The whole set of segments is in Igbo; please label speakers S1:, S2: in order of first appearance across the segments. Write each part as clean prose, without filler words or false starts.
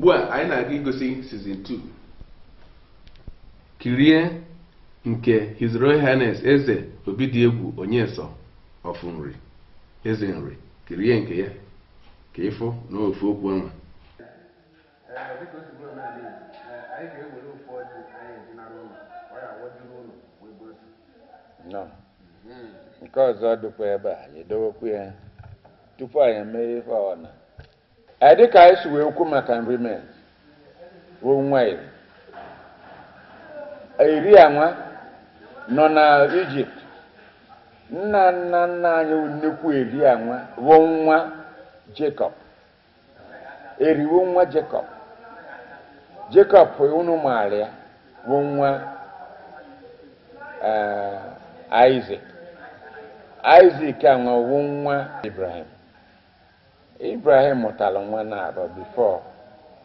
S1: Ugbu a anyị na-aga igosi season 2. Kirie nke His Royal Highness Eze Obidiegwu Onyeso of Nri, Eze Nri. Kirie nke ya ka ịfụ na ofu okwu ahụ.
S2: Nke ọzọ dịkwa ebe a, anyị edowekwa ya tupu anyị emee ife ọna. Dịka anyị si wee kwu maka nri men bụ nwa iri iri anwa nọ na Ijipt. Nna nna nna anyị nnukwu eri anwa bụ nwa Jacob. Eriwo nwa Jacob. Jacob unu maara ya bụ nwa Isaac. Isaac anwa bụ nwa Ibrahim. Ibrahim mụtara nwa na-abụ before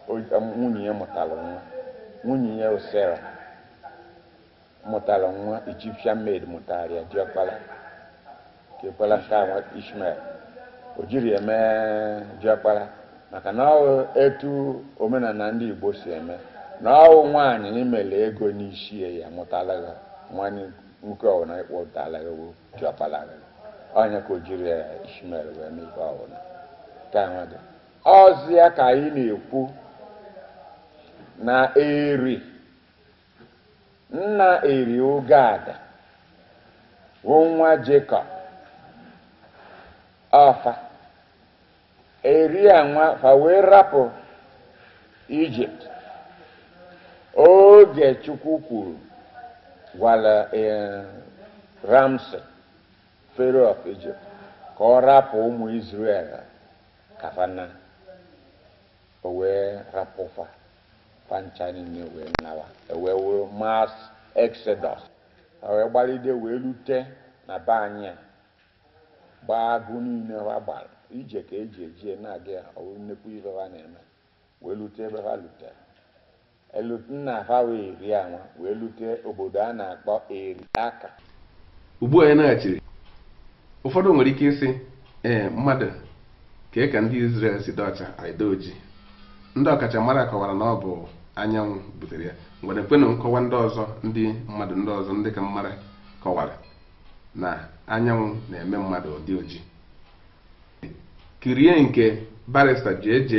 S2: nwunye ya mụtara nwa. Nwunye ya Sarah mụtara nwa Egyptian maid mụtara ya diọkpara kekwala nke ahụ Ishmael. O jiri eme diọkpara maka na ọ etu omenala ndị Igbo si eme na ọ nwaanyị imele ego n'isi ya mụtara ya nwanne nwoke ọbụla ịkpọtara ya bụ diọkpara onye ka o jiri ya Ishmael wee mee ife ọbụla. Ọzọ ya ka anyị na-ekwu na eri nna eri Ogada bụ nwa Jacob. Ọfa eri anwa fa wee rapụ Ijipt oge Chukwu kwuru gwara Ramses, Pharaoh of Egypt, ka ọ rapụ ụmụ Israel kafana. O wee rapụfa fancha niile wee nawa, wee wụrụ mass exodus. O wee gbalide wee rute na be anyị a, gbaa agụ niile ha gbara ije ka eji eji na-aga ya, ọ wụ nnukwu ife ha na-eme wee lute ebe ha lutere. Nna ha wee eri anwa wee lute obodo a na-akpọ Eri Aka.
S1: Ugbu a anyị naghachiri, ụfọdụ nwere ike ịsị ee mmadụ kee ka ndị Israel si dị ọcha anyị oji. Ndị ọkachamara kọwara na ọ bụ anyanwụ butere ya. Nwere kwenụ nkọwa ndị ọzọ ndị mmadụ ndị ọzọ ndị ka mmara kọwara na anyanwụ na-eme mmadụ dị oji. Kirie nke Barrister JJ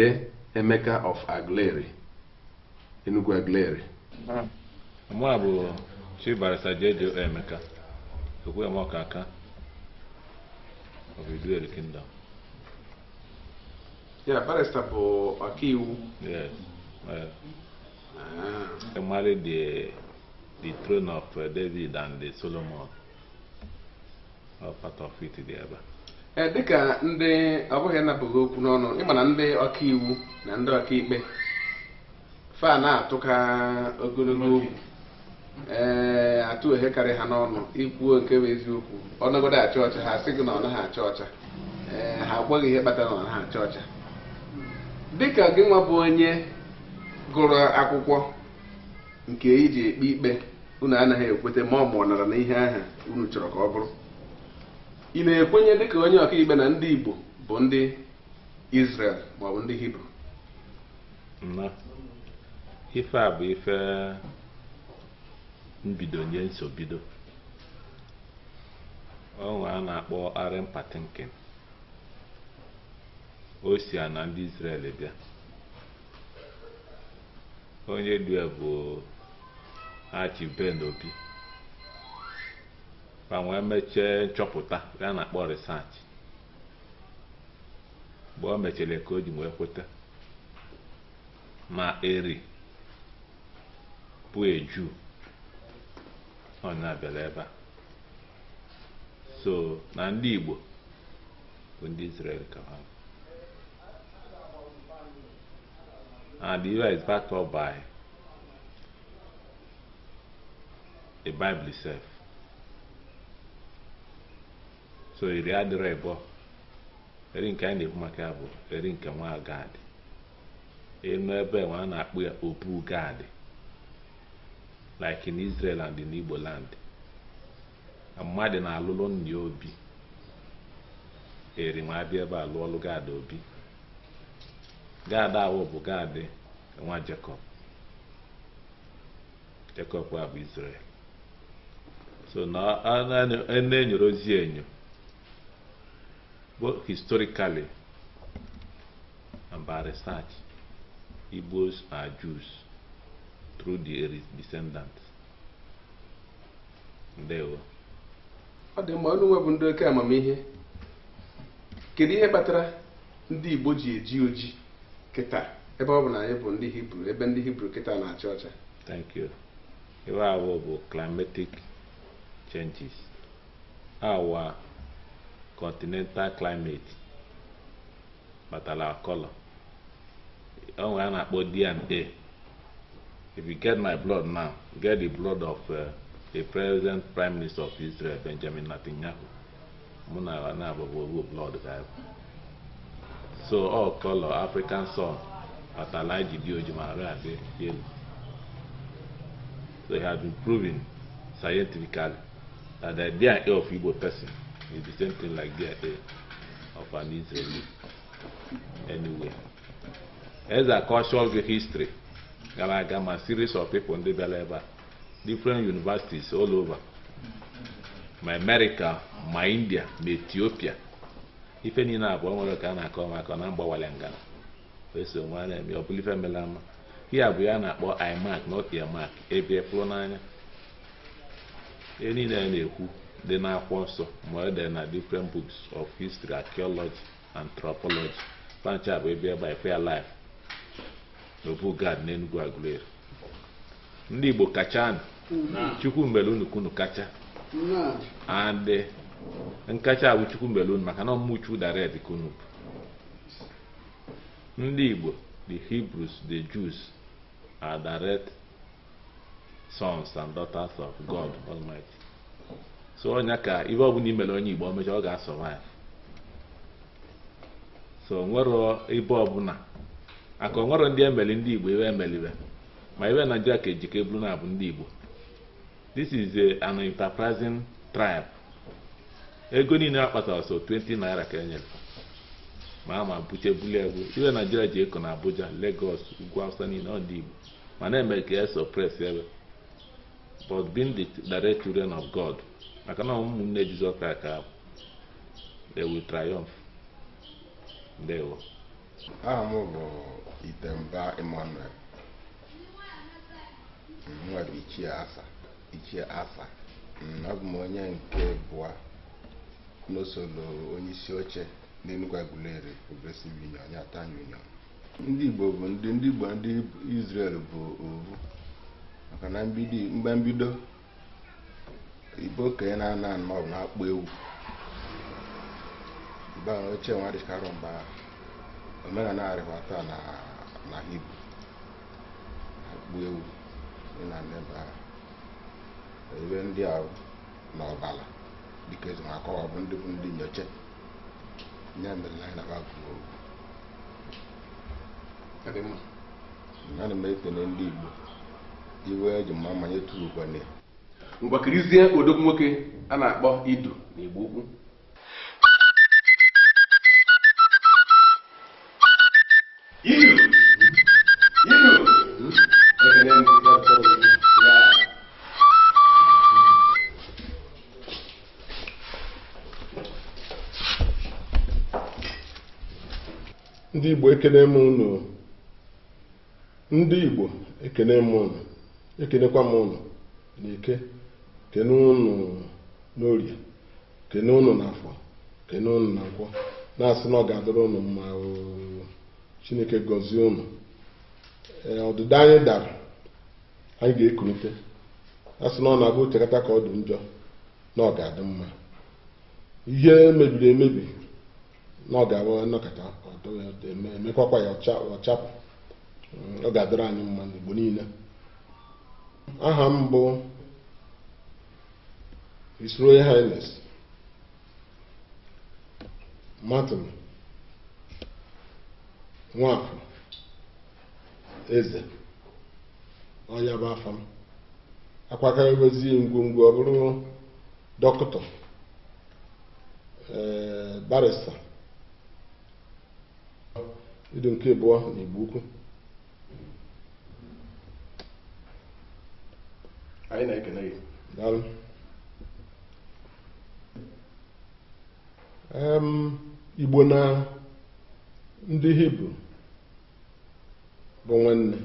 S1: Emeka of Aguleri, Enugu Aguleri.
S3: Mụ bụ Chief Barrister JJ Emeka Okwuemeka of Aguleri Kingdom.
S1: Ya barrister bụ ọkaiwu.
S3: Yes. I married the throne of David and the Solomon. All part of it dị ebe.
S1: Dịka ndị ọ bụghị napụghị okwu n'ọnụ, ịma na ndị ọkaiwu na ndị ọkaikpe fa na-atụka ogologo okwu, atụ ohe karị ha n'ọnụ ikwuo nke bụ eziokwu. Ọnọgodo acha ọcha ha sị gị na ọ naghị acha ọcha, ha agwaghị ihe kpatara na ọ naghị acha ọcha. Dịka gị nwa bụ onye gụrụ akwụkwọ nke iji ekpe ikpe, unu anaghị ekwete ma ọ mụnara na ihe ahụ unu chọrọ ka ọ bụrụ, ị na-ekwenye dịka onye ọkaikpe na ndị Igbo bụ ndị Israel maọbụ ndị Hibru?
S3: Na ife a bụ ife mbido nye nsobido ọnwa a na-akpọ Aaron Patinkin. O si na ndị Israel bịa. Onye du bụ Archie Ben Obi. Ma wee mechie nchọpụta ya na-akpọ research. Mgbe o mechara ka o ji wee kweta na eri bụ eju ọ na-abịara ebe a. So na ndị Igbo bụ ndị Israel ka ha. And the is backed up by the Bible itself. So eri adịrọ ịbọ. Eri nke anyị na-ekwu maka ya bụ eri nke nwa Gad. Enu ebe nwa a na-akpọ ya Obu Gad. Like in Israel and in Igbo land. Mmadụ na-alụlụ nna ya obi. Eri nwa abịa ebe a lụọlụ Gad obi. Gad ahụ bụ Gad Nwa Jacob. Jacob wa bụ Israel. So na a na-enyoro ozi enyo both historically and by research, Igbos are Jews through the descendants. Ndewo.
S1: Ọ dị mma. Unu nwe bụ ndị oke amamihe, kedu ihe kpatara ndị Igbo ji eji oji kịta, ebe ọ bụ na anyị bụ ndị Hibru, ebe ndị Hibru kịta na-acha ọcha?
S3: Thank you. Iwe awụ bụ climatic changes. Our continental climate kpatara our color. O nwere a na-akpọ DNA. If you get my blood now, get the blood of the present Prime Minister of Israel, Benjamin Netanyahu. Mụ na na-abụ blood ka anyị bụ. So all color African sun kpatara anyị ji dị oji ma arụ adị elu. So it has been proven scientifically that the DNA of Igbo person is the same thing like DNA of an Israeli. Anyway, eze akọsụọ gị history gara aga ma series of people ndị bịara ebe a, different universities all over, ma America, ma India, ma Ethiopia, ife niile abụọ nwere ka a na-akọ maka na mgbawale ngana wee so nwa na-eme ọ bụla ife mela ama. Ihe a bụ ya na-akpọ iMac, not earmark. Ebe pụrụ n'anya, ihe niile a na-ekwu dị n'akwụkwọ nsọ ma ọ dị na different books of history, archaeology, anthropology. Pancha bụ ebe ebe ife ya life n'obu gad n'Enugu Aguleri. Ndị Igbo kacha, Chukwu mere unu kunu kacha, and nkacha bụ Chukwu mere unu maka na ọmụmụ Chukwu direct ka unu bụ ndị Igbo. The Hebrews, the Jews are direct sons and daughters of God Almighty. So ọnya ka ife ọbụla imere onye Igbo, o mechaa, ọ ga-survive. So nwere ebe ọbụla aka onwere ndị emeli ndị Igbo iwe emelibe ma iwe Naijiria ka ejike bụrụ na abụ ndị Igbo. This is an enterprising tribe. Ego niile a kpatara, so 20 naira ka enyere ma ama buche bulie egwu iwe Naijiria ji eko na Abuja, Lagos, ugwu Awụsa niile, ọ ndị Igbo ma na-eme ka ya suppress ebe. But being the direct children of God, maka na ụmụnne Jizọs Kraịst ka they will triumph. Ndewo.
S4: Aha m bụ Itemba Emmanuel. M nwere ichie asa, ichie asa. Abụ m onye nke abụọ n'osolo onye isi oche n'Enugu Aguleri Progressive Union, ya Town Union. Ndị Igbo bụ ndị Igbo, ndị Israel bụ ovu, maka na mbido, mgbe mbido Igbo okenye na-ana ma ọ bụ na-akpụ ewu mgbe ahụ ochie nwa dịkarụ mgbe ahụ omenala arịkwa taa na Hibru akpụ ewu dị na ebe ahụ, ebe ndị ahụ na ọbala dịka ezi ma akọwa bụ ndị bụ ndị nyocha ya mere na anyị na-aba bụ owu.
S1: Ọ dị mma.
S4: Ana m ekele ndị Igbo iwe eji mma mmanye turukwane.
S1: Ngwa, kirizie odogwu nwoke a na-akpọ Idu na Igbo Ukwu. Idu! Idu! Ekele m gị. Ya.
S5: Ndị Igbo, ekene m unu. Ndị Igbo, ekene m unu, ekenekwa m unu n'Eke, kene unu n'Orie, kene unu n'Afọ, kene unu na Nkwọ, na-asị na ọ ga-adịrị unu mma oo. Chineke gọzie unu. Ee, ọdịda anyị dara, anyị ga-ekulite. A sị na ọ na-abụ chekata ka ọ dị njọ, na ọ ga-adị mma. Ihe mebiri emebi, na ọ ga-abụ nnọkọta emekwakwa ya ọchapụ. Ọ ga-adịrị anyị mma n'Igbo niile. Aha m bụ His Royal Highness Martin Nwafọ Eze. Ọ ya bụ afa m. Akwakarịgozie ngwongwo, ọ bụrụ dọkịta, ee, barrister, idu nke abụọ na Igbo Ukwu.
S4: Anyị na-ekene gị.
S5: Daalụ. Igbo na ndị Hibru bụ nwanne,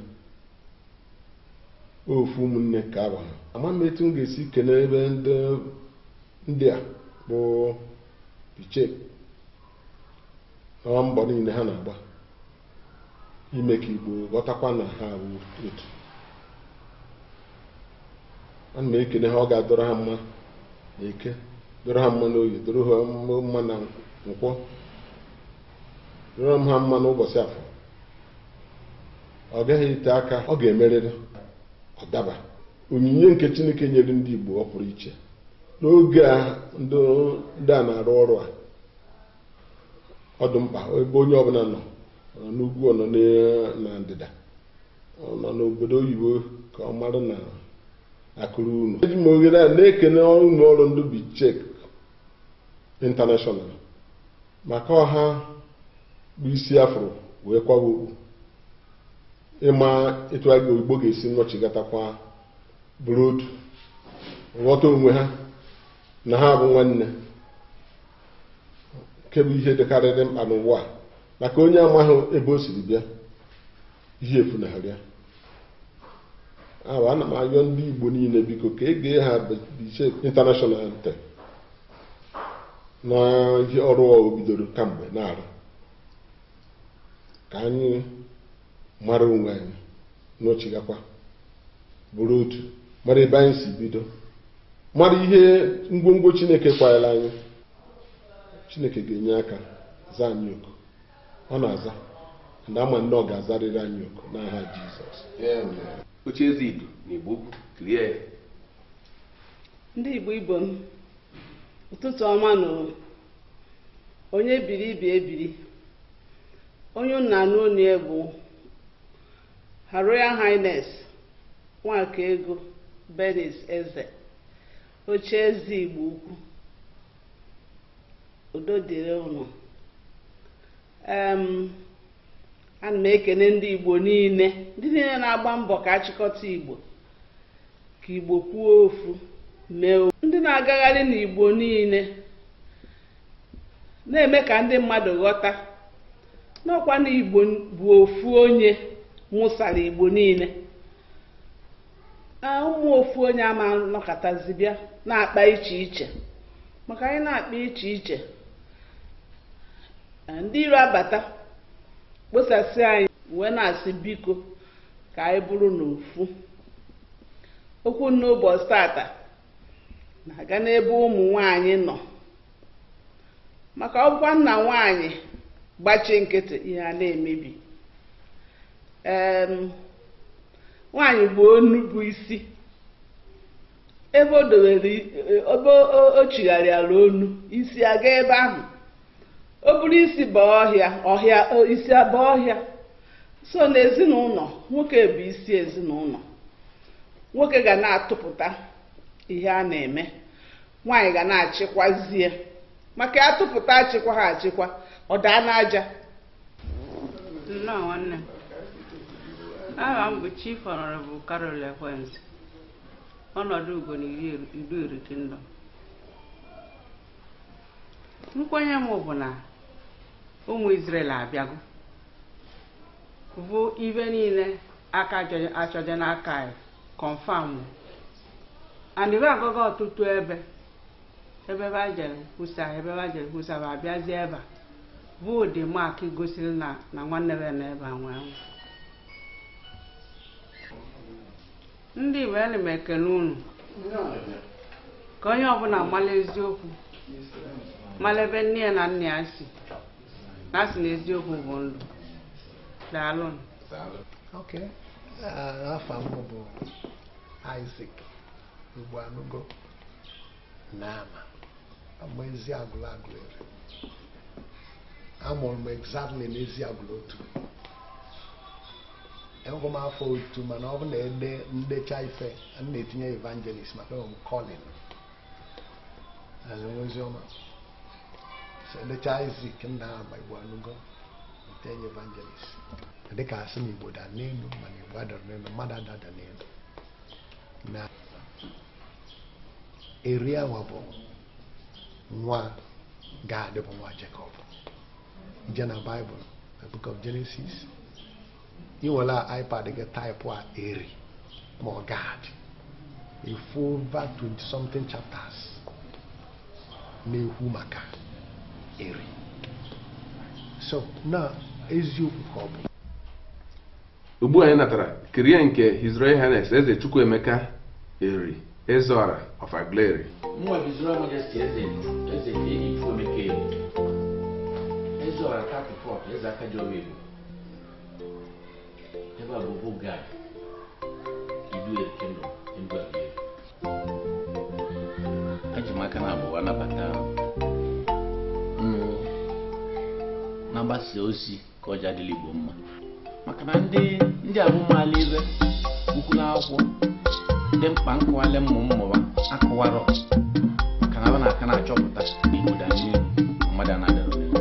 S5: ofu ụmụnne ka abụ ha. Ama m etu m ga-esi kene ebe ndị a bụ Bichek na mbọ niile ha na-agba ime ka Igbo ghọtakwa na ha bụ otu. Ana m ekene ha, ọ ga-adọrọ ha mma na eke, dọrọ ha mma n'oyi, dọrọ ha mma na nkwọ, dọrọ ha mma n'ụbọchị afọ. Ọ gaghị ete aka, ọ ga-emerịrị ọ daba. Onyinye nke Chineke nyere ndị Igbo ọ pụrụ iche n'oge a ndị a na-arụ ọrụ a, ọ dị mkpa ebe onye ọbụla nọ n'ugwu, ọ nọ na ndịda, ọ nọ n'obodo oyibo, ka ọ mara na akụrụ unu. Eji m oghere a na-ekene ụlọ ọrụ ndị Bichek International maka ọha bụ isi afro wee kwawa okpu ịma etu a Igbo ga-esi nnọchigatakwa bụrụ otu, ghọta onwe ha na ha bụ nwanne, nke bụ ihe dịkarịrị mkpa n'ụwa a, maka onye amaghị ebe o siri bịa, ihe efunarị ya. Ana m ayọ ndị Igbo niile biko ka e gee ha Bichek International ntị na ihe ọrụ o bidoro kamgbe na-arụ, ka anyị mara onwe anyị n'ochigakwa bụrụ otu, mara ebe anyị si bido, mara ihe ngwongwo Chineke kwanyere anyị. Chineke ga-enye aka zaa anyị oku, ọ na-aza, na ama nne ọ ga-azarịrị anyị oku n'aha Jizọs.
S1: Ocheeze Idu na Igbo Ukwu kirie ya.
S6: Ndị Igbo ibo m, ụtụtụ ọma na onye biri ibe ebiri, onye nna n'onu ya bụ Her Royal Highness Nwakaego Bernice Eze, Ocheeze Igbo Ukwu. Udo dịrị unu. Ana m ekene ndị Igbo niile, ndị niile na-agba mbọ ka achịkọta Igbo, ka Igbo kwuo ofu mee, ndị na-agagharị n'Igbo niile na-eme ka ndị mmadụ ghọta n'ọkwa na Igbo bụ ofu onye nwụsara Igbo niile. Ụmụ ofu onye ama nọkọtazi bịa na-akpa iche iche, maka anyị na-akpa iche iche, ndị iro abata kposasị anyị, wee na-asị biko ka anyị bụrụ n'ofu. Okwu n'ụbọchị tata na-aga n'ebe ụmụ nwanyị nọ, maka ọkwa nna nwanyị gbachi nkịtị ihe a na-emebi. Nwaanyị bụ onu bụ isi, ebe o dowere ebe o chigharịara onu isi aga ebe ahụ, o buru isi baa ọhịa, ọhịa isi abaa ọhịa. So n'ezinụlọ, nwoke bụ isi ezinụlọ, nwoke ga na-atụpụta ihe a na-eme, nwaanyị ga na-achịkwazie, maka atụpụta achịkwa ha achịkwa, ọ daa n'aja.
S7: Nnọọ nwanne m. Aha m bụ Chief Honorable Carol Ekwensu, ọnọdụ ugo na Idu Kingdom. Nkwenye m bụ na ụmụ Israel abịago bụ ibe niile aka achọje n'aka anyị confirm and ibe agụgụ ọtụtụ ebe ebe ba jere kwusa, ebe ba jere kwusa, ba abịazie ebe a bụ ụdị mark gosiri na nwanne be na ebe a nwee. Ndị Igbo, ana m ekene unu ka onye ọbụla mara eziokwu, mara ebe nne ya na nna ya si, na asị na eziokwu bụ ndụ. Daalụ.
S8: Okay. Afa m bụ Isaac Igboanugo Nama, ama Eziagụlụ Agụleri. Amụrụ m exactly n'Eziagụlụ otu. Enwekwa m afọ otu, mana ọ bụ na ede ndecha ife a na-etinye evangelist maka ọ bụ calling oziọma. So edecha Isaac Nnama Igboanugo, etinye evangelist. Dịka asị na Igbo daa n'elu, mana Igbo adara n'elu, mmadụ adada n'elu. Na Eri awa bụ nwa Gad bụ nwa Jacob. Ije na Bible, the book of Genesis, ị nwere iPad gị taịpụ a Eri ma ọ Gad, ifu over 20 something chapters na-ekwu maka Eri. So na eziokwu ka ọ bụ.
S1: Ugbu anyị natara kirie nke His Royal Highness Eze Chukwuemeka Eri Ezeora of Aguleri.
S9: Mwa His Royal Majesty Eze Eze Chukwuemeka Eri Ezeora 34 Eze Akajiọba Igbo. Ebe a bụ Obu Gad Idu Eri Kingdom Enugu Aguleri. Eji m aka na abụọ anabata nnụ na-agbasa ozi ka ọja adịla Igbo mma, maka na ndị abụmala ibe ukwu na akwụkwọ dị mkpa nkụwale mmụ mmụba akụwarọ, maka na aba na-aka na-achọpụta Igbo da n'elu mmadụ a na-adara n'elu.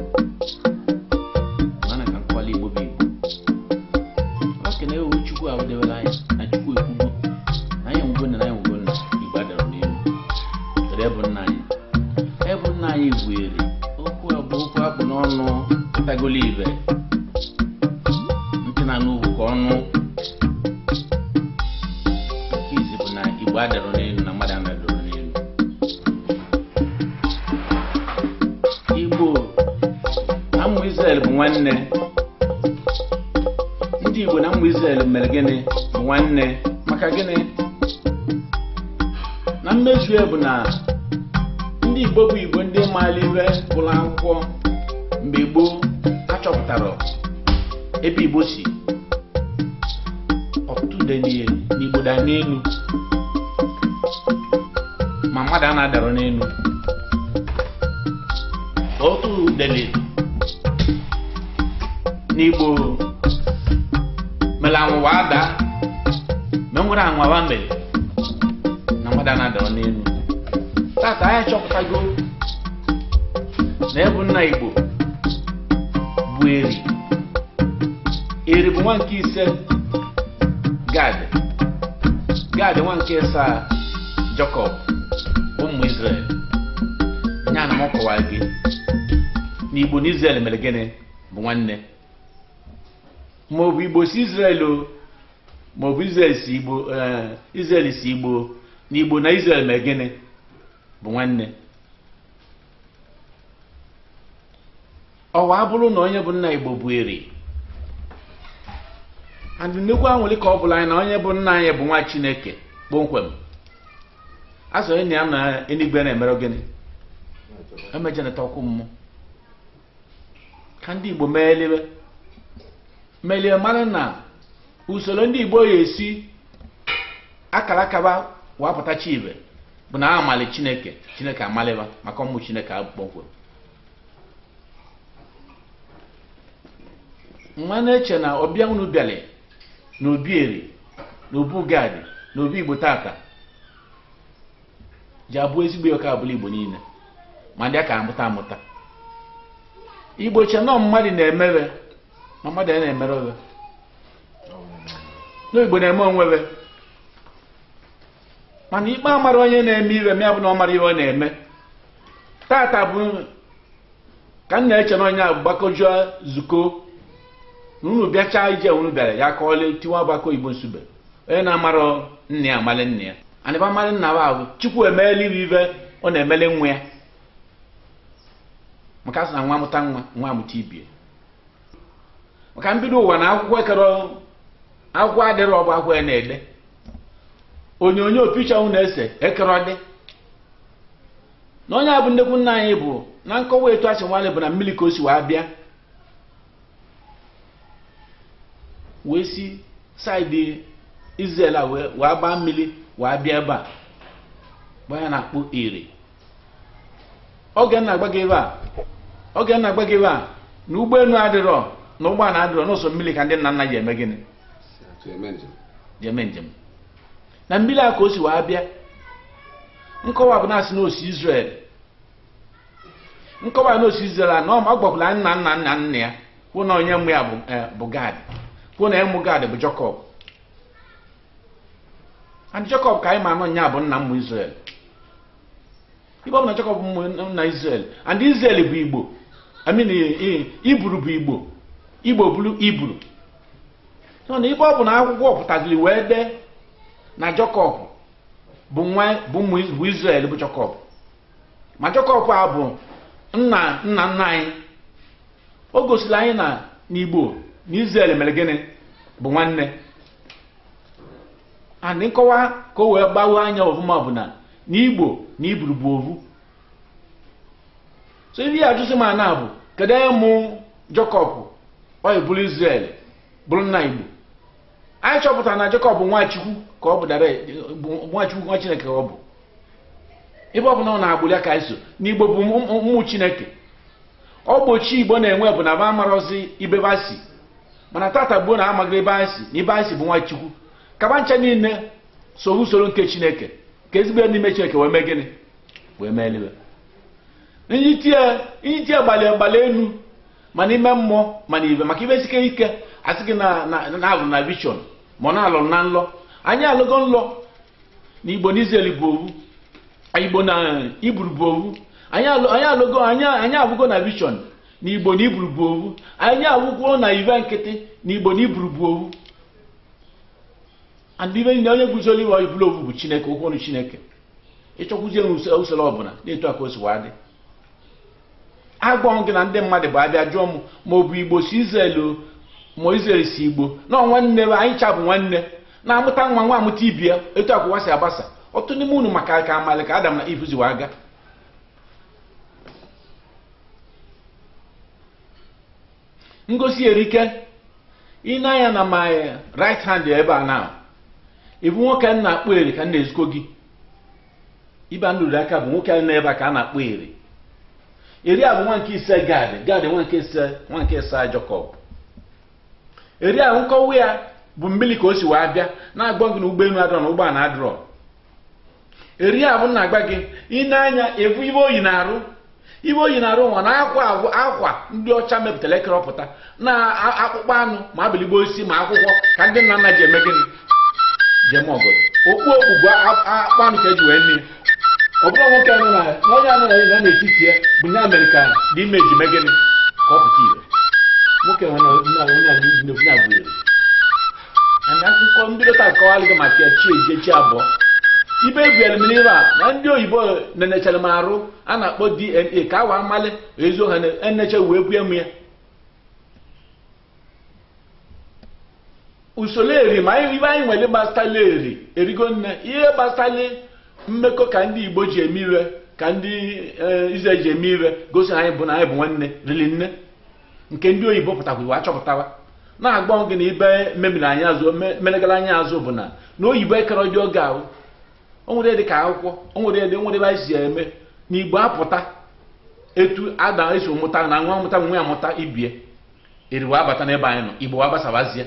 S9: Mana ka nkụwale Igbo bụ Igbo ọ kene ewu Chukwu awụdebere anyị na Chukwu ekwugo na anyị nwugo nna na anyị nwugo nna Igbo adara n'elu. Kedu ebe nna anyị? Ebe nna anyị gwere okwu a bụ okwu akpụ n'ọnụ pụtagolo ibe ntị na n'ugwu ka ọnụ nke izi bụ na Igbo adara n'elu na mmadụ anadoro n'elu. Igbo na ụmụ Israel bụ nwanne. Ndị Igbo na ụmụ Israel mere gịnị? Bụ nwanne. Maka gịnị? Na mmezu ya bụ na ndị Igbo bụ Igbo ndị maara iwe gụrụ akwụkwọ mgbe gboo achọpụtara ebe Igbo si ọtụtụ dị n'Igbo da n'elu ma mmadụ a na-adara n'elu. Ọtụtụ dị n'Igbo mere anwụwa ada ma nwere anwụwa mere na mmadụ a na-adara n'elu. Tata anyị achọpụtago na ebu nna Igbo bụ Eri. Eri bụ nwa nke ise Gad, Gad nwa nke asaa Jekọb ụmụ Israel. Nya na m kọwara gị na Igbo na Israel mere gịnị? Bụ nwanne. Ma ọ bụ Igbo si Israel o, ma ọ bụ Israel si Igbo, Israel si Igbo, na Igbo na Israel mere gịnị? Bụ nwanne. Ọwa abụrụ na onye bụ nna Igbo bụ Eri, and nnukwu anwụlị ka ọ bụla anyị na onye bụ nna anyị bụ nwa Chineke kpọmkwem. A sọ enyi ya na eluigwe na-emere gịnị? Emejeneta ọkụ mmụọ. Ka ndị Igbo meeliwe melie mara na usoro ndị Igbo ya esi akara akaba wapụta chi ibe bụ na amali Chineke, Chineke amalịba maka ọmụ Chineke kpọmkwem. Nwa na-eche na ọbịa unu bịara na obi Eri na obu Gad na obi Igbo tata ji abụ ezigbo ọka abụla Igbo niile ma ndị aka amụta amụta. Igbo che nọ mmadụ na-emere ma mmadụ a na-emere owe na Igbo na-eme onwebe, mana ikpe amara onye na-eme iwe ma ya bụ na ọ mara ihe ọ na-eme. Tata bụ ka m na-eche na onye a gbakọjụọ zukọ na unu bịachaa ije unu bịara ya kọọla tiwa agbakọ Igbo nsube onye na-amara nna ya amalị nna ya anịba amalị nna ya ahụ Chukwu emeela iwe ibe ọ na-emele nwa ya, maka asị na nwa amụta nwa nwa amụta ibie. Maka mbido ụwa na akwụkwọ ekere akwụkwọ adịrọ ọbụ akwụkwọ ya na-ede onyonyo picha unu na-ese ekere dị na onye a bụ nnekwu nna anyị bụ na nkọwa etu asị nwanne bụ na mmiri ka o si wee bịa wee si saịdị Israel a wee gbaa mmiri wee bịa ebe a bụ ya na-akpọ Eri. Oge na-agba gị ebe a, oge na-agba gị ebe a na ụgbọelu adịrọ na ụgbọala adịrọ n'ụsọ mmiri ka ndị nna nna ji eme gịnị? Ji eme njem. Na mmiri a ka o si wee bịa. Nkọwa bụ na-asị na osi Israel, nkọwa na osi Israel a na ọ gbakwara nna nna nna nna ya kwuo na onye mụ ya bụ Gad, kwuo na ịmụ Gad bụ Jekọb. And Jekọb ka anyị ma anọ nya bụ nna mmụ Israel. Ibe ọ bụ na Jacob bụ nna Israel, and Israel bụ Igbo. I mean, Iburu bụ Igbo, Igbo bụrụ Iburu. So na ibe ọ bụ na akwụkwọ pụtaziri wee dee na Jacob bụ nwa bụ Israel bụ Jacob, ma Jacob a bụ nna nna nna anyị. O gosiri anyị na n'Igbo na Israel mere gịnị bụ nwanne. And nkọwa ka o wee gbawa anya ọfụma bụ na n'Igbo na Iburu bụ ovu. So ihe ajụsị ma na bụ kedu onye mụ Jacob ọ bụrụ Israel bụrụ nna Igbo? Anyị chọpụtara na Jacob bụ nwa Chukwu ka ọ bụ dara nwa Chukwu, nwa Chineke ka ọ bụ. Ebe ọ bụ na ọ na-agbụli aka iso n'Igbo bụ ụmụ Chineke. Ọgbochi Igbo na-enwe bụ na ba amarọzi ibe ba si, mana tata gboo na amaghị ebe anyị si na ibe anyị si bụ nwa Chukwu. Kaba ncha niile so usoro nke Chineke ka ezigbo ya n'ime Chineke wee mee gịnị, wee mee eliwe. Ihe gbalị elu ma n'ime mmụọ ma n'ibe, maka ibe sike ike asị gị na na na vision ma ọ na-alụ na nlọ. Anyị alụgo nlọ na Igbo na Israel bụ owu, Igbo na Iburu bụ owu. Anyị alụgo, anyị abụgo na vision na Igbo na Iburu bụ owu. Anyị awụkwuo na ibe nkịtị na Igbo na Iburu bụ owu. And ibe niile onye guzoro iwe iburu owu bụ Chineke, okwu ọnụ Chineke. Ịchọkwuzie usoro ọbụla na-etu aka o si wee dị. Agwọ gị na ndị mmadụ bụ abịa jụọ m ma ọ bụ Igbo si Israel ma Israel si Igbo, na nwanne anyị cha bụ nwanne na-amụta nwa nwa amụta ibi ya, etu akwụwa si agbasa. Ọtụtụ n'ime unu maka ka amalị ka Adam na Eve si wee aga. Ngosi erike ị na-anya na my right hand ebe a na ịbụ nwoke m na-akpọ eri ka m na-ezukọ gị. Ibe a nrụrụ aka bụ nwoke nọ ebe a ka a na-akpọ eri. Eri a bụ nwa nke ise Gad, Gad nwa nke ise, nwa nke ise Jacob. Eri a nkọwa ya bụ mmiri ka o si wee bịa na-agbọ gị na ụgbọelu adọrọ na ụgbọala adọrọ. Eri a bụ na-agba gị ị na-anya ebu ibe oyi na-arụ, ibe oyi na-arụ nwa na akwa akwa ndị ọcha mepụtara ekerọpụta na akpụkpọ anụ ma abiligbo osisi ma akwụkwọ ka ndị nna nna ji eme gịnị, ji eme ọgọdọ. Okpu okpu bụ akpụkpọ anụ ka eji wee mee. Ọ bụrụ nwoke anụ na onye anụ na n'etiti ya bụ nya mere ka dị ime ji mee gịnị ka ọ pụta ire. Nwoke nwe na onye a bụ eri. And akụkọ mbido taa akọwalị gị maka ya chi eji chi abụọ. Ibe egwuere m n'ihe a na ndị oyibo nenechara m arụ a na-akpọ DNA ka awa amalị eziokwu ha eneche wee bue m ya. Usoro eri ma ibe anyị nwere gbasara eri erigo nne, ihe gbasara mmekọ ka ndị Igbo ji eme iwe ka ndị Israel ji eme iwe gosi anyị bụ na anyị bụ nwanne rili nne. Nke ndị oyibo pụtakwa iwe achọpụtawa na-agbọ gị na ibe memiri anyị azụ melegara anyị azụ bụ na na oyibo ekere dị oge ahụ. O nwere dị ka akwụkwọ, o nwere dị nwere ebe anyị si eme na Igbo apụta etu Adam esi mụta na nwa mụta nwa ya mụta ibie eriwe abata n'ebe anyị nọ, Igbo agbasabazie.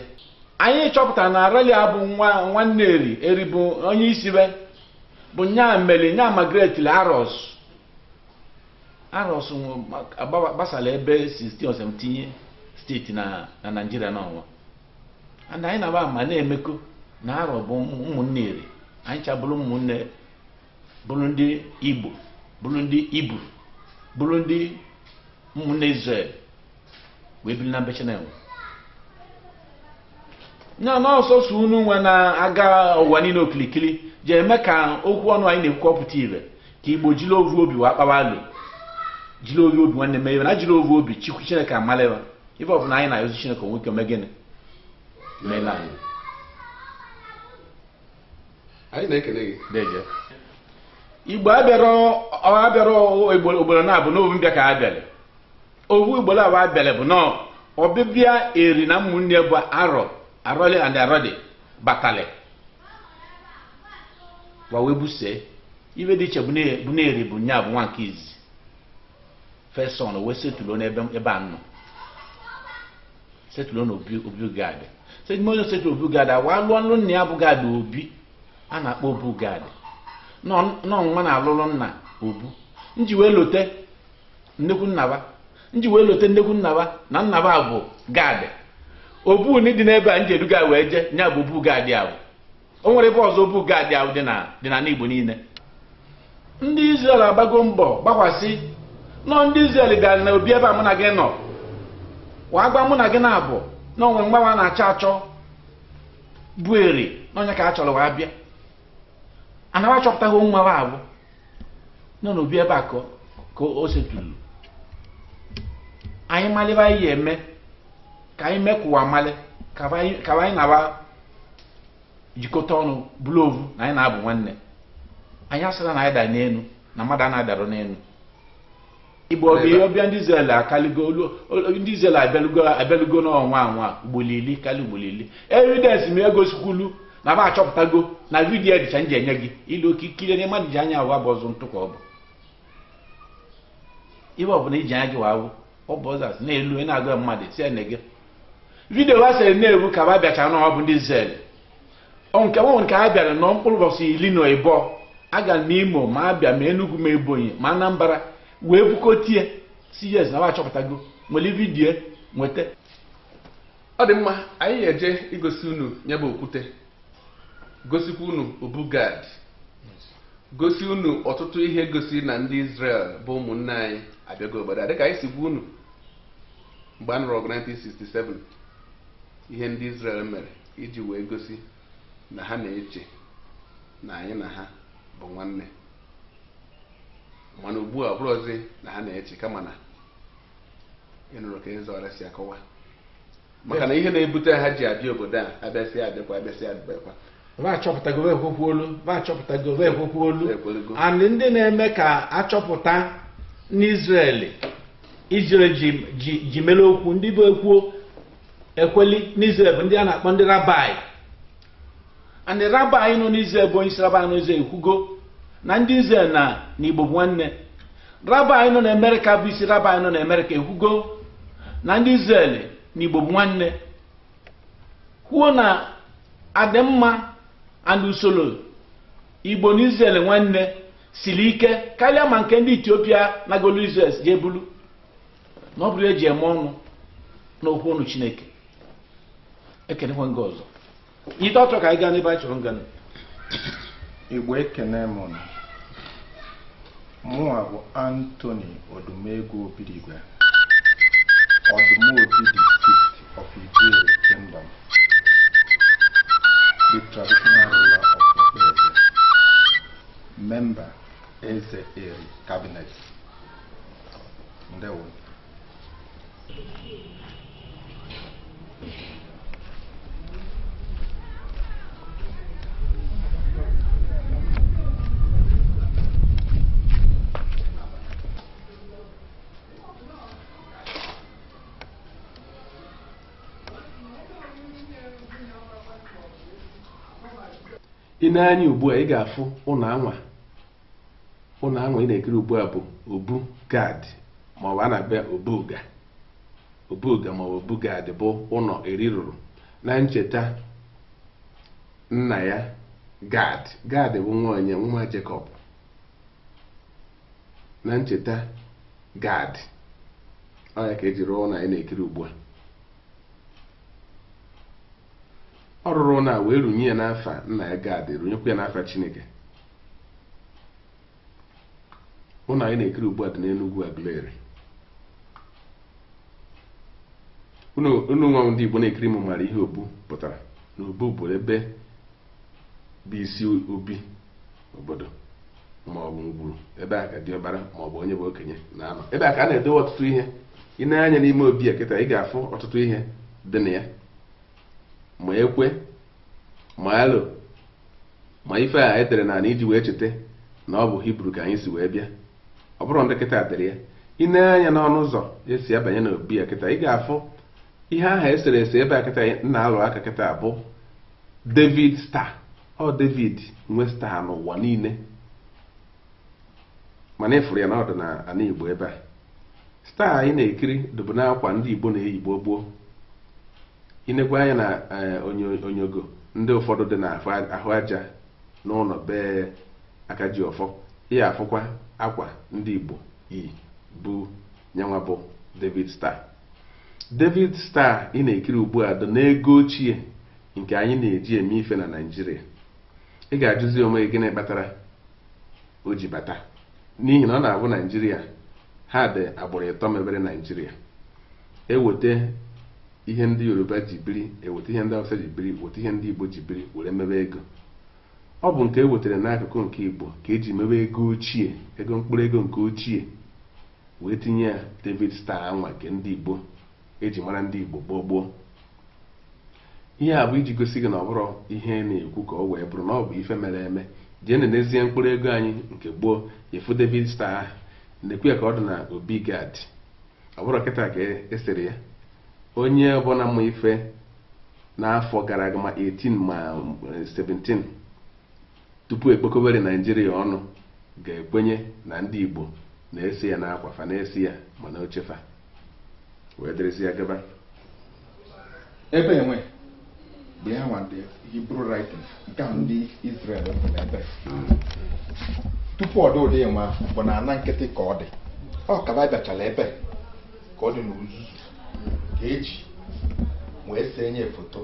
S9: Anyị chọpụtara na Aralia bụ nwa nwanne eri, eri bụ onye isi be bụ nya mere nya Margaret Aros. Aros gbasara ebe 16 or 17 steeti na Naịjirịa n'ọnwa. And anyị na-aba ma na-emekọ na Arọ bụ ụmụnne eri. Anyị cha bụrụ ụmụnne, bụrụ ndị Igbo, bụrụ ndị Iburu, bụrụ ndị ụmụnne Israel wee biri na Bechenel. Nya na ọsọsọ unu nwe na-aga ụwa niile okilikili ji eme ka okwu ọnụ anyị na-ekwupụta ire ka Igbo jiri ovu obi wee kpawa alụ, jiri ovu obi nwanne mee ibe na jiri ovu obi Chukwu Chineke amalịwa ife ọbụla anyị na-ayọzi Chineke onwe ike mee gịnị meela anyị.
S1: Anyị na-ekele gị.
S9: Deje. Igbo abịara ogboro na-abụ n'ovu mbịa ka abịalị. Ovu ugboro abụọ abịalị bụ nọọ ọbịbịa eri na ụmụnne bụ Arọ, Arọlị and Arọdị batalị wa wee busee. Ibe dị iche bụ na eri bụ nya bụ nwa nke izi first son wee setulo n'ebe ebe a nọ setulo na obi gad onye setụlụ obi gad wa lụọ nlụ nna ya bụ gad obi a na-akpọ obu gad nọ nwa na-alụlụ nna obu nji wee lote nnekwu nnaba nji wee lote nnekwu nnaba na nnaba bụ gad obu ni dị n'ebe a nji eduga wee jee nya bụ obu gad ahụ. O nwere ebe ọzọ obu gad ahụ dị na dị n'ala Igbo niile. Ndị Israel agbago mbọ gbakwasị nọ ndị Israel bịara na obi ebe a mụ na gị nọ wa gwa mụ na gị na-abụ na onwe mgbanwe a na-achọ achọ bụ eri n'onye ka a chọrọ wa bịa anawa achọpụtaghị nwa wa abụ nọ n'obi ebe a ka o setulu anyị malịba anyị eme ka anyị mekwuwa amalị ka anyị na-aba jikọta ọnụ bụrụ ovu na anyị na-abụ nwanne. Anyị asịla na anyị da n'elu na mmadụ a na-adarụ n'elu. Igbo ọbịa ọbịa ndị Israel akaligo ndị Israel abịalugo n'ọnwa anwa ugboro iri karịa ugboro iri. Evidence ma egosikwulu na ba achọpụtago na vidiyo dịcha nji enye gị ilu oke ikiri na mmadụ ji anya ahụ abụ ọzọ ntụ ka ọ bụ ibe ọbụla iji anya gị wawụ ọ bụ ọzọ asị na-elu ị na-agụ mmadụ si ene gị vidiyo ha sịrị na-ewu ka ba bịachara na ọ bụ ndị Israel nke nwe nke ha bịara nọ mkpụrụ ụbọchị 12 aga m Imo ma abịa ma Enugu ma Ebonyi ma Anambra wee bukotie si yes na ba achọpụtago nwere vidiyo nweta.
S1: Ọ dị mma, anyị ga-eje igosi unu ya bụ okwute, gosikwa unu obu Gad, gosi unu ọtụtụ ihe gosi na ndị Israel bụ ụmụnne anyị abịago obodo a. Dịka anyị si gwa unu mgbe a nụrụ ọgụ 1967, ihe ndị Israel mere iji wee gosi na ha na-eche na anyị na ha bụ nwanne, mana ugbu a ọ bụrụzi na ha na-eche kama na ịnụrụ ka eze ọra si akọwa maka na ihe na-ebute ha ji abịa obodo a abịasị abịakwa abịasị abịakwa
S9: va achọpụtago va ekwekwu olu va achọpụtago va ekwekwu olu. And ndị na-eme ka achọpụta n'Israel Israel ji mere okwu ndị bụ ekwuo ekweli n'Israel bụ ndị a na-akpọ ndị rabai. And rabai nọ n'Israel bụ onye isi rabai nọ n'Israel ekwugo na ndị Israel na Igbo bụ nwanne. Rabai nọ n'Amerịka bụ isi rabai nọ n'Amerịka ekwugo na ndị Israel na Igbo bụ nwanne, kwuo na adịmma and usoro Igbo na Israel nwanne siri ike karịa ma nke ndị Etiopia na golu Israel ji ebulu na ọ bụrụ eji eme ọnụ n'okwu ọnụ Chineke. Ekenekwa nga ọzọ ite ọchọ ka anyị gaa n'ebe anyị chọrọ ngana.
S4: Igbo ekene m nụ. Mụnwa bụ Anthony Odumegwu Obirigwe, Odumobi the sixth of Igbere Kingdom, the traditional ruler of Okpeze, member Eze Eri Cabinet. Ndewo.
S1: Ị na-anya ugbu a ị ga-afụ ụlọ anwa ị na-ekiri ugbu a bụ obu Gad maọbụ a na-abịa obuga obuga maọbụ obu Gad bụ ụlọ eri rụrụ na ncheta nna ya Gad. Gad bụ nwa onye nwa Jekọb. Na ncheta Gad ọ ya ka eji rụọ ụlọ anyị na-ekiri ugbu a. Ọ rụrụ ụlọ a wee runye ya n'afa nna ya Gad, runyekwa ya n'afa Chineke. Ụlọ anyị na-ekiri ugbu a dị n'Enugwu Aguleri. Unu nwa ndị Igbo na-ekiri m mara ihe obu pụtara. Na obu bụ ebe bụ isi obi obodo ma ọ bụ ngwuru, ebe a ka diọkpara ma ọ bụ onye bụ okenye na-anọ. Ebe a ka a na-edowe ọtụtụ ihe. Ị na-anya n'ime obi a kịta ị ga-afụ ọtụtụ ihe dị na ya, ma ekwe ma alo ma ife a edere n'ala iji wee cheta na ọ bụ Hibru ka anyị si wee bịa. Ọ bụrụ ndị kịta dere ya. Ị na-anya n'ọnụ ụzọ esi abanye n'obi a kịta ị ga-afụ ihe ahụ esere ese ebe a kịta na-alụ aka kịta bụ David star. Ọ David nwe star n'ụwa niile, mana ịfụrụ ya na ọ dị n'ala Igbo ebe a. Star anyị na-ekiri dịbụ n'akwa ndị Igbo na-eyi gboo gboo. Inekwa anya na onyogo ndị ụfọdụ dị n'ahụ aja n'ụlọ bee aka ji ọfọ, ihe afụkwa akwa ndị Igbo yi bụ nyanwa bụ David star. David star ị na-ekiri ugbu a dị n'ego ochie nke anyị na-eji eme ife na Naịjirịa. Ị ga-ajụzi onwe gị gịnị kpatara o ji bata n'ihi na ọ na-abụ Naijiria ha dị agbụrụ ịtọ mebere Naijiria eweta ihe ndị Yoruba ji biri, eweta ihe ndị Hausa ji biri, weta ihe ndị Igbo ji biri were mebe ego. Ọ bụ nke e wetara n'akụkụ nke Igbo ka eji mebe ego ochie, ego mkpụrụ ego nke ochie, wee tinye ya David Star anwa nke ndị Igbo eji mara ndị Igbo gboo gboo. Ihe a bụ iji gosi gị na ọ bụrụ ihe na-ekwu ka ọ wee bụrụ na ọ bụ ife mere eme. Jee nenezie mkpụrụ ego anyị nke gboo, efu David Star ahụ na-ekwu ya ka ọ dị na Obi Gad. Ọ bụrụ kịta ka esere ya, onye ọbụla mma ife n'afọ gara aga ma 18 ma 17 tupu ekpokobere Naijiria ọnụ ga-ekwenye na ndị Igbo na-ese ya n'akwa fa, na-ese ya mana ochefa wee dịrịsị ya gaba.
S4: Ebe enwe bụ ya nwa ndị Hebrew writing nke ahụ ndị Israel ebe tupu ọ dị ụdị nwa bụ na ana nkịtị ka ọ dị, ọ kaba bịachara ebe ka ọ dị n'uzuzu ka eji wee see nye foto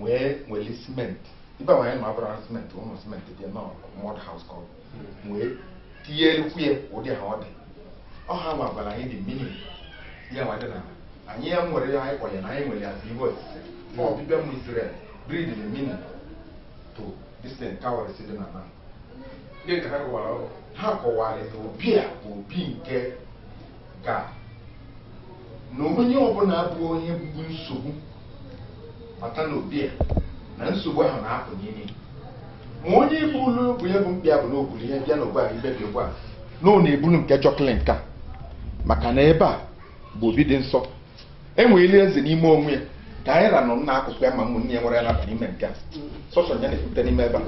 S4: wee nweli simenti ibe nwanyị na abụrụ simenti ụlọ simenti dị nọ mud house ka ọ wee tinye elukwu ya ụdị ha ọ dị. Ọ ha nwa gwara anyị dị mmiri ya nwa dị na anyị ya nwere ya anyị kpọrọ ya na anyị nwere ya iwe osise ma ọbịbịa ụmụ Israel breed the meaning to this thing cowries dị na na ha kọwara na obi a bụ obi nke ga na onye ọbụla bụ onye bụ nsogbu bata n'obi a na nsogbu ahụ na-apụ n'ime ma onye bulu bụ ya bụ mkpi bụ na obulu ihe bịa n'ogbu ahụ ibe dị ugbu a na ọ na-ebulu nke chọkịlị nke a maka na ebe a bụ obi dị nsọ enweela eze n'ime onwe ya ka anyị ra nọ n'akụkụ ya ma ụmụnne ya nwere ya naba n'ime nke a sọsọ ya na-ekwupụta n'ime ebe a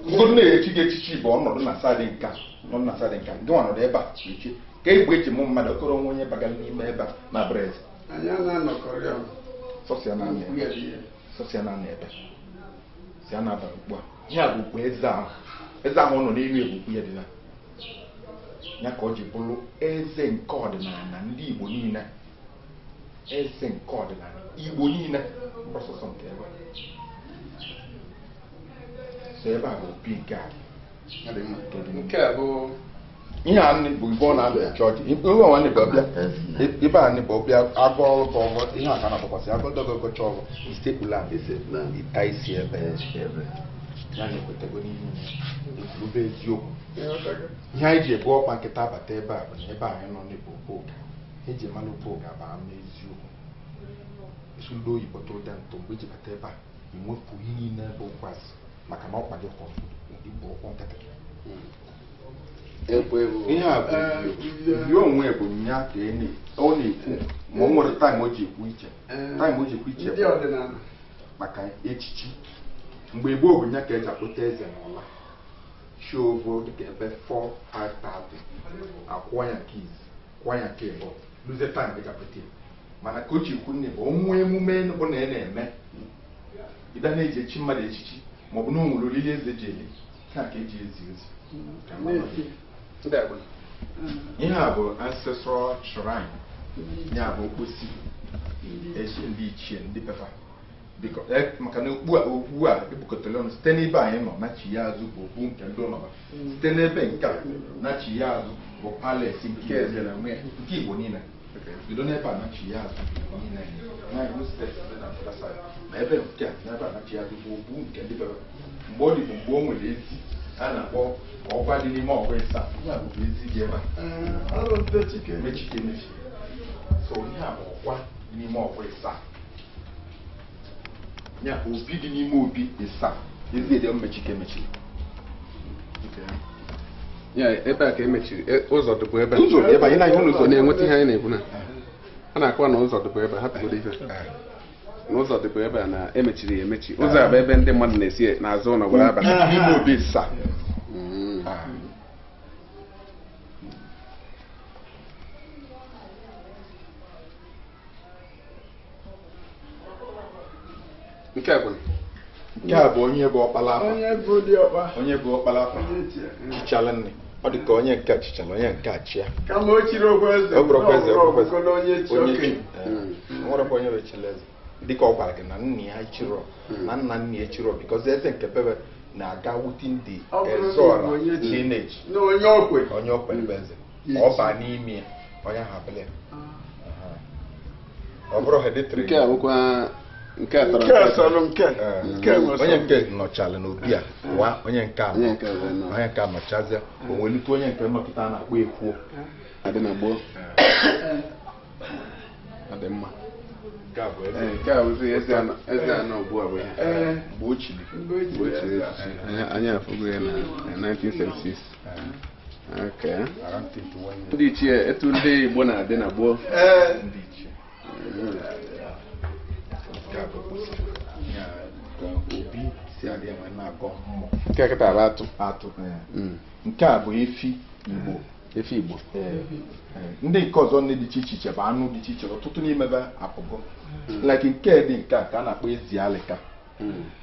S4: ụfọdụ na-echi gị echichi bụ ọnọdụ na sadị nka nọ na sadị nka gị nwa nọdụ ebe a echi ka egbe eji mụ mmadụ okoro onwe onye bagara n'ime ebe a na abụrụ eze sọsọ ya na ebe si ya na-aba ugbu a ihe a bụ okpu eze ahụ eze ahụ nọ n'elu ebukwu ya dị na ya ka ọ ji bụrụ eze nke ọdịnala ndị Igbo niile, eze nke ọdịnala Igbo niile ọsọsọ nke ebe so ebe a bụ opi nke a
S1: nke a bụ
S4: ihe a bụ ibe ọ na-abịa chọọchị ebe nwanne bụ ọbịa ebe a bụ ọbịa agụ ọrụ ka ọgọ ihe a ka na-atụkwasị agụ dọgọgọ chọọ isekpula ịta isi ebe ya na-ekwetego n'ihe ekwurube eziokwu. Ihe anyị ji ebu ọkpa nkịta abata ebe a bụ na ebe anyị nọ n'ebe oke eji mmanụ oke ga-aba n'eziokwu isi ndị oyibo tụrụ dị ntụ mgbe iji bata ebe a enwefu ihe niile bụ ụkwasị maka na ọkpa gị kwọrọ igbo ụkwụ nkịtị. Ihe a bụ ya onwe bụ nya ka ọ na-ekwu ma o nwere taịm o ji ekwu iche taịm o ji ekwu iche maka echichi mgbe gboo bụ nya ka eji akpụta eze n'ụla shiovo dịka ebe 4-5:30 akwụọ ya nke izu kwụọ ya nke ịbụ luzie taịm eji akpụta ya mana ka o ji ekwu nne bụ onwe emume bụ na ị na-eme ịda na-eji echi mmadụ echichi ma ọ bụ na o nwere olili eze ji eli ka ka eji ezi ozi. Ihe a bụ ancestral shrine ya bụ okposi echi ndị ichie ndị pefa maka na okpu a ekpokọtara ọnụ site n'ebe anyị nọ nachi ya azụ bụ okpu nke ndị ụlọ site n'ebe nke a nachi ya azụ bụ palace nke eze na nke Igbo niile bido n'ebe a nachi ya azụ niile ma ebe nke a n'ebe a nachi ya azụ bụ okpu nke ndị pefa mgbe ọ dị bụ mgbe o nwere ezi a na-akpọ ọgwa dị n'ime ọgwa ịsa ihe a bụbu ezi dị ebe a mechike emechi so ihe a bụ ọgwa dị n'ime ọgwa ịsa ya obi dị n'ime obi ịsa ezi dị mmechike emechi
S1: ya ebe a ka emechiri ụzọ dịbụ ebe
S4: ụzọ dị ebe anyị na-ahụ n'ụzọ
S1: na-enweta ihe anyị na-ekwu na a na-akọwa na ụzọ dịbụ ebe hapụgodo ife na ụzọ dịbụ ebe a na emechiri ya emechi ụzọ a bụ ebe ndị mmadụ na-esi n'azụ ụlọ gwara abata
S4: n'ime obi ịsa.
S1: Nke a bụ
S4: nke a bụ onye bụ ọkpala afa onye bụ ọkpala afa chichala nne ọ dị ka onye nke a chichala onye nke a chia
S5: kama o chiri okwu eze
S4: ọ bụrụkwa eze
S5: onye chi okenye
S4: nwerekwa onye bụ echila eze dịka ọ gwara gị na nna ya chiro na nna nna ya chiro because eze nke bebe na-aga within the
S10: Ọ bụrụ na
S4: Ezeọra
S10: Igbo onye ji-
S4: lineage.
S10: Na onye okwe.
S4: Onye okwe bụ eze. Ọ ba n'ime ya, onye ahụ abụla ya. Ọ bụrụ hereditary.
S1: Nke a bụkwa nke a tọrọ
S10: Nke a sọrọ nke. Nke nwe
S4: Onye
S10: sọrọ.
S4: nke nọchala n'obi a wa onye nke anọ,
S1: Onye nke ọzọ nọ.
S4: onye nke anọchazie, o welite onye nke nọkịta a na-akpọ ekwuo.
S1: Adị na gboo. Ọ dị mma.
S4: Nke a bụ eze.
S1: Ee, nke a bụzi eze anọ ugbu a bụ ya.
S10: Ee.
S4: Mgbe o chiri.
S10: Mgbe o
S1: Mgbe o chiri echichi. Anyị afụgo ya na 1976. Okay.
S4: Around 21 years.
S1: Ndị ichie, etu ndị Igbo na-adị na gboo.
S10: Ee.
S4: Ndị ichie. Nke a bụ kwụsịrị. Ya, ka obi si adị enwe na-agọ mmụọ.
S1: Nke a kịta bụ atụ.
S4: Atụ. Ee. Nke a bụ efi Igbo.
S1: Efi Igbo.
S4: Ee, ee. Ndị nke ọzọ ndị dị iche iche bụ anụ dị iche iche, ọtụtụ n'ime ebe apụgo. Like nke dị nke a ka a na-akpọ ezi alịka.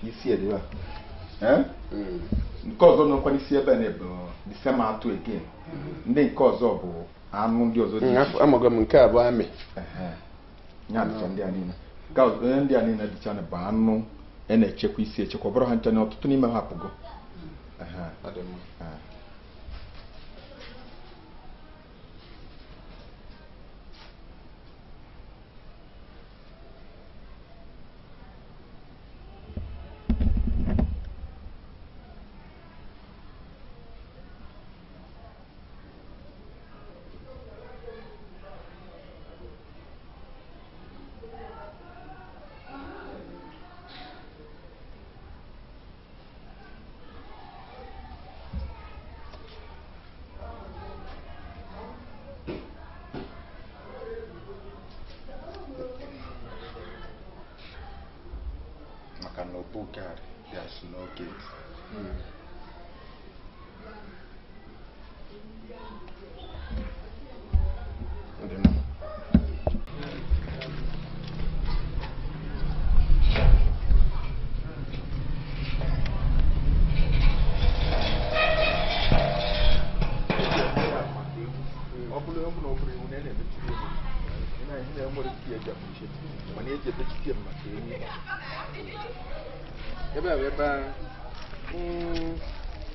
S4: Isi edebe a. Ee? Nke ọzọ nọkwa n'isi ebe na bụ the same atụ again. Ndị nke ọzọ bụ anụ ndị ọzọ dị iche iche.
S1: Amago m nke a bụ amị.
S4: Ehe. Ya dịcha ndị a niile. Nke ọzọ, ihe ndị a niile dịcha na bụ anụ a na-echekwa isi echekwa, ọ bụrụ ha ncha na ọtụtụ n'ime ha apụgo. Ehe.
S1: Ọ dị mma.
S4: Ee. Maka na Obugari, there's no gate.
S1: Ọ dị mma.
S4: Ọ bụrụ ọ bụrụ ọ bụrụ iwu na ị na-emechiri ewu, ị na ihe na-enwere ike eji akpụchi, mana eji emechite ya maka ewu.
S1: Ebe a bụ ebe a.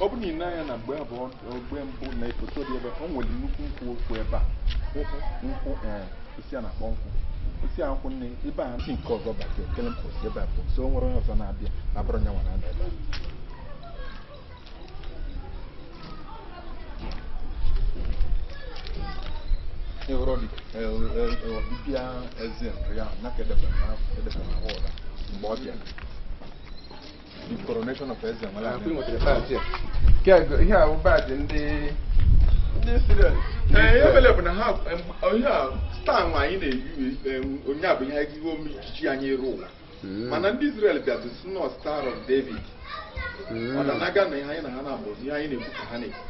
S4: Ọ bụrụ na ị na-anya na mgbe abụọ mgbe mbụ na foto dị ebe o nwere nnukwu nkwụ okwu ebe a, nkwụ, ee, osisi a na-akpọ nkwụ, osisi a nkwụ nne ebe a si nke ọzọ bata ekele m kwụsị ebe a pụ so o nwere onye ọzọ na-abịa na-abụrụ nya nwa na-anọ ebe a. Ịhụrụ dị ọbịbịa eze nri ahụ na ka edebere na edebere na họọlụ mgbe ọ bịara, the coronation of eze nwere
S1: Akwụ nwetara baadị a. Nke a ihe a bụ baadị ndị
S4: Ndị Israel. Ee, ihe mere bụ na ha ihe a star nwa anyị na-eyi, onye a bụ ihe ihe ome ijiji anyị eru ụwa, mana ndị Israel bịazụ si nọ Star of David. Ọ na-anaga na ihe anyị na ha na-abụ ihe anyị na-ekwu ka ha na-ekwu.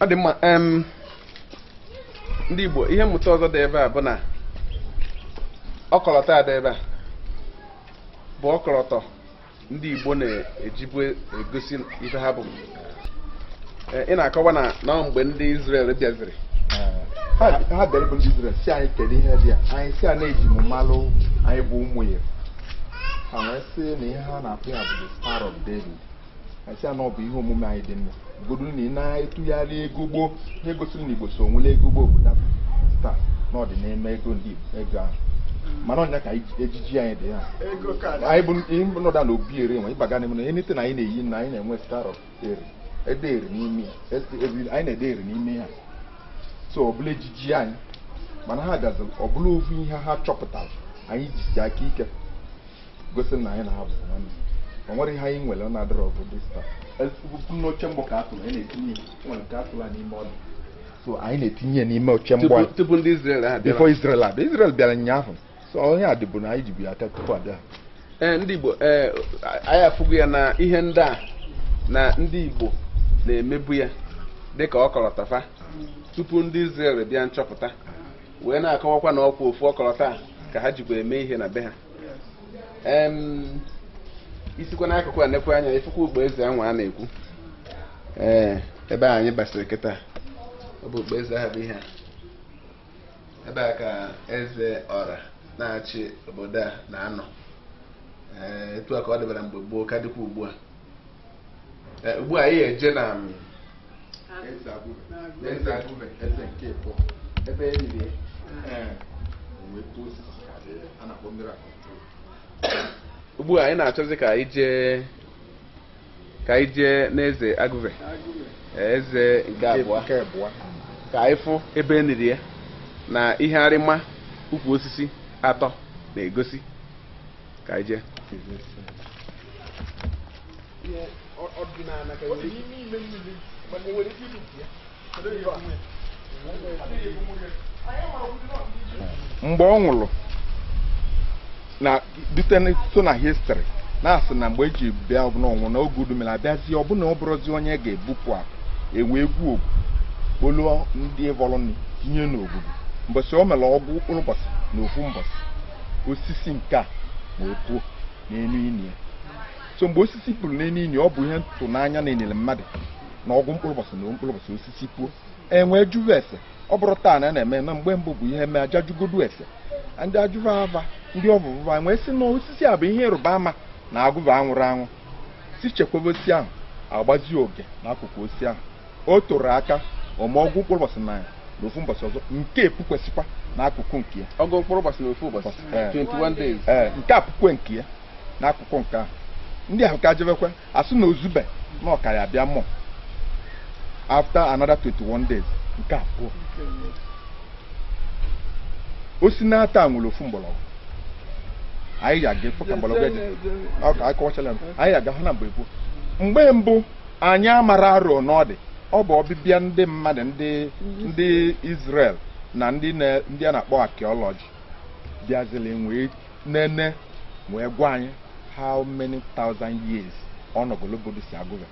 S1: Ọ dị mma. Ndị Igbo, ihe mmụta ọzọ dị ebe a bụ na ọkọlọtọ a dị ebe a bụ ọkọlọtọ ndị Igbo na-ejibu egosi ife ha bụ. Ị na-akọwa na na ọ mgbe ndị Israel bịaziri
S4: Ha bịara bụ ndị Israel si anyị kedu ihe dị a, anyị si a na-eji m malụ anyị bụ ụmụ ya, ha wee sị na ihe ha na-akpọ ya bụ the Star of David. Anyị sị ya na ọ bụ ihe omume anyị dị mma godu na ị na-etugharị ego gboo, ihe gosiri na Igbo so onwere ego gboo bụ that star na ọ dị n'ime ego ndị Igbo, ego ahụ, mana ọnya ka ejiji anyị dị ya.
S10: Ego kaadị.
S4: Anyị bụ ihe nọda na obi ere nwe ịbaga n'ime na anything anyị na-eyi na anyị na-enwe star of eri ede eri n'ime ya, anyị na-ede eri n'ime ya, so ọ bụla ejiji anyị, mana ha gaziri ọ bụla ofu ihe ha chọpụtara anyị jisi aka ike gosi na anyị na ha bụ nwanne. O nwere ihe anyị nwere na-adịrọ bụ dị star n'oche mgbọ ka atụrụ anyị na-etinye ya. O nwere nke atụrụ a n'ime ọdụ, so anyị na-etinye ya n'ime oche mgbọ anyị.
S1: Tupu ndị Israel ha bịara.
S4: Before Israel abịa. Israel bịara ụnyaahụ, so onye a dịbụ na anyị jibu ya aka tupu abịa.
S1: Ee, ndị Igbo, ee, anyị afụgo ya na ihe ndị a na ndị Igbo na-emebu ya dịka ọkọlọtọ fa tupu ndị Israel bịa nchọpụta, wee na-akọwakwa na ọkwa ofu ọkọlọtọ a ka ha jikwa eme ihe na be ha. Isikwa n'akụkụ a nekwa anya ifụkwa ukpo eze anwa a na-ekwu. Ee, ebe a anyị basịrị kịta ọ bụ ukpo eze ahụ bụ ihe a. Ebe a ka eze ọra na-achị obodo a na-anọ. Ee, etu a ka ọ dịbara mgbe gboo ka dịkwa ugbu a. Ugbu a anyị eje na
S4: Eze Agụve, eze nke ịbụọ
S1: ebe e liri ya.
S4: Wee tụọ osisi a na-akpọ miracle.
S1: Ugbu a anyị na-achọzi ka anyị jee n'eze Agụve, eze nke abụọ, ka anyị fụ ebe e liri ya na ihe arịma ukwu osisi atọ na-egosi. Ka anyị jee.
S4: Mgbe ọ nwụrụ na dite so na history na-asị na mgbe eji bịa ọbụna ọnwụ na oge udumere abịazie ọbụna ọ bụrụzi onye ga-ebupụ akụ enwe egwu ogwu olu ndị vọlọni tinye n'ogugu mbọsị o mere ọgwụ ụbọchị na ofu mbọsị osisi nke a wee puo n'elu ini ya. So mgbe osisi pụrụ n'elu ini ọ bụ ihe ntụnanya na enyere mmadụ na ọgwụ mkpụrụ ụbọchị na mkpụrụ ụbọchị osisi puo enwee jụrụ ese. Ọ bụrụ taa na na-eme na mgbe mbụ bụ ihe mee aja jugodu ese ndị ajụrụ ava ndị ọvụvụva nwee sị na osisi a bụ ihe ịrụba ama na agụva anwụrụ anwụ si chekwaba osisi ahụ agbazie oge n'akụkụ osisi ahụ. O toro aka ọmọgwụ mkpụrụ ụbọchị na ofu mbọchị ọzọ nke epukwesịkwa n'akụkụ nke ya
S1: ọgụ mkpụrụ ụbọchị na ofu ụbọchị 21 days.
S4: Nke a pukwe nke ya n'akụkụ nke ahụ ndị ahụ ka jebekwe asị na ozube na ọkara abịa mmụọ after another 21 days nke abụọ osi na-ata nwere ofu mgbọrọgwụ anyị ga-aga ka mgbọrọgwụ eje ọ ka akọwachala m anyị ga-aga hụ na mgbe gboo. Mgbe mbụ anyị amara arụ n'ọdị ọ bụ ọbịbịa ndị mmadụ ndị Israel na ndị a na-akpọ archaeology bịazili wee nene wee gwa anyị how many thousand years ọnọgologodo si agụve.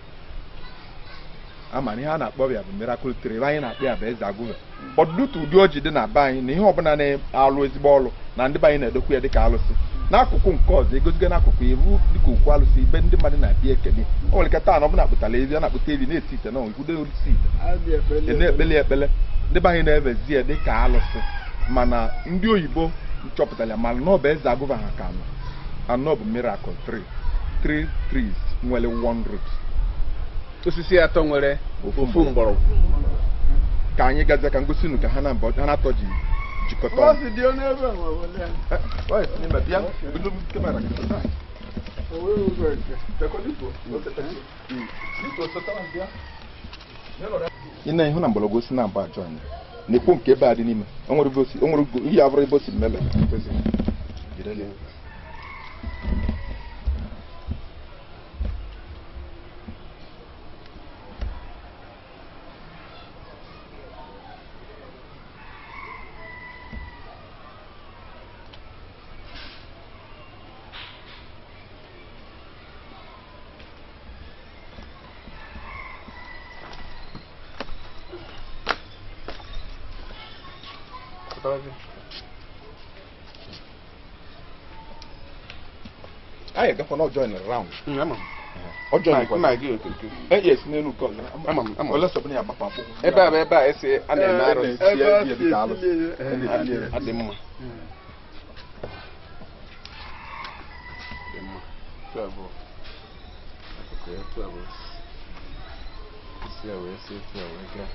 S4: Ama na ihe a na-akpọ ya bụ miracle tree, ebe anyị na-akpọ ya bụ eze agụve. Ọdụdụ ụdị oji dị na be anyị na ihe ọbụla na-alụ ezigbo ọlụ na ndị be anyị na-edokwu ya dịka alụsị n'akụkụ nke ọzọ egoziga n'akụkụ iwu dịka okwu alụsị ibe ndị mmadụ na-abịa ekele. O nwere ike taa na ọbụla akpụtara evi a na-akpụta evi na-esi ite na ikwudo isi ite na-ekpele ekpele ndị be anyị na-evezi ya dịka alụsị. Mana ndị oyibo nchọpụtara ya mana n'ọbụ eze agụva ha ka nọ anọ bụ miracle tree, three trees nwere one root,
S1: osisi atọ nwere ofu mgbọrọgwụ.
S4: Ka anyị gazie ka ngosi unu ka ha na-atọ ji jikọta ọnụ. Ị na-ehụ na mgbọrọgwụ osi na mba ajọ anya na-ekwu nke ebe a dị n'ime o nwere ihe abụrụ ebe o si mmebe. Anyị gakwa na join round. Ọ join kwa. Yes, n'elu nke ọzọ. Ole sọ bụ na ya gbapụ akwụkwọ.
S1: Ebe a bụ ebe a esi a na-eme arụsị. Adị mma. Dị mma. Akụkụ ya tụ abụọ. Isi a wee si etu a wee gaa.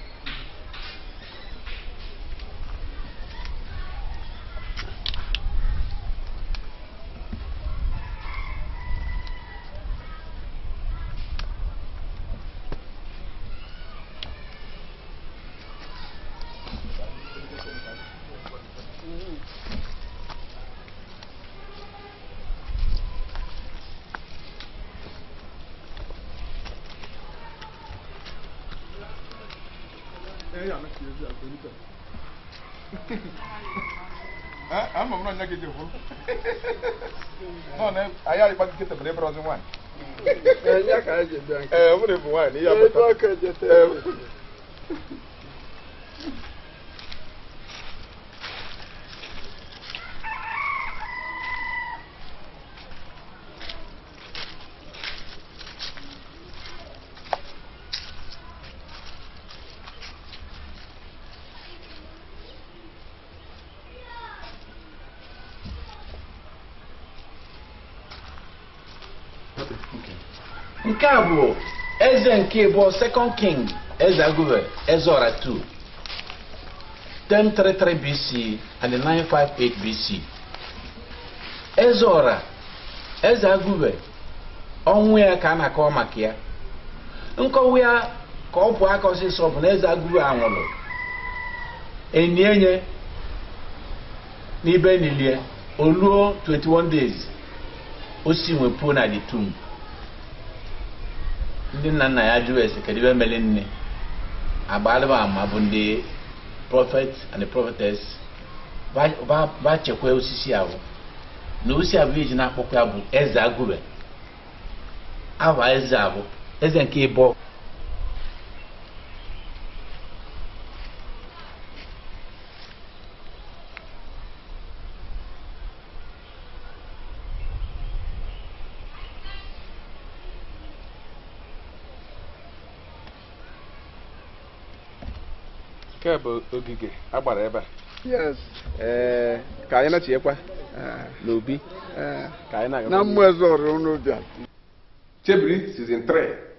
S1: Nke a bụ
S9: Eze nke ịbụọ, Second King Eze Agube Ezeora 2, 1033 BC and 958 BC. Ezeora Eze Agube, ọnwụ ya ka a na-akọwa maka ya. Nkọwa ya ka ọ pụọ aka ọsịsọ bụ na Eze Agube anwụrụ, enienye n'ibe nilie, oluo 21 days, o si nwepuo na the tomb. Ndị nna nna ya jụrụ ese kedu ebe mere nne agbalịba ama bụ ndị prophet and the prophetess ba chekwa osisi ahụ na osisi ahụ eji na-akpọkwa ya bụ Eze Agube. Aba eze abụ eze nke ịbọ.
S1: Nke bụ ogige a gbara ebe a.
S10: Yes.
S1: Ee, ka anyị nachiekwa n'obi ka anyị na-aga.
S10: Na mmụọ eze ọrụ unu bịa.
S1: Chebiri season 3.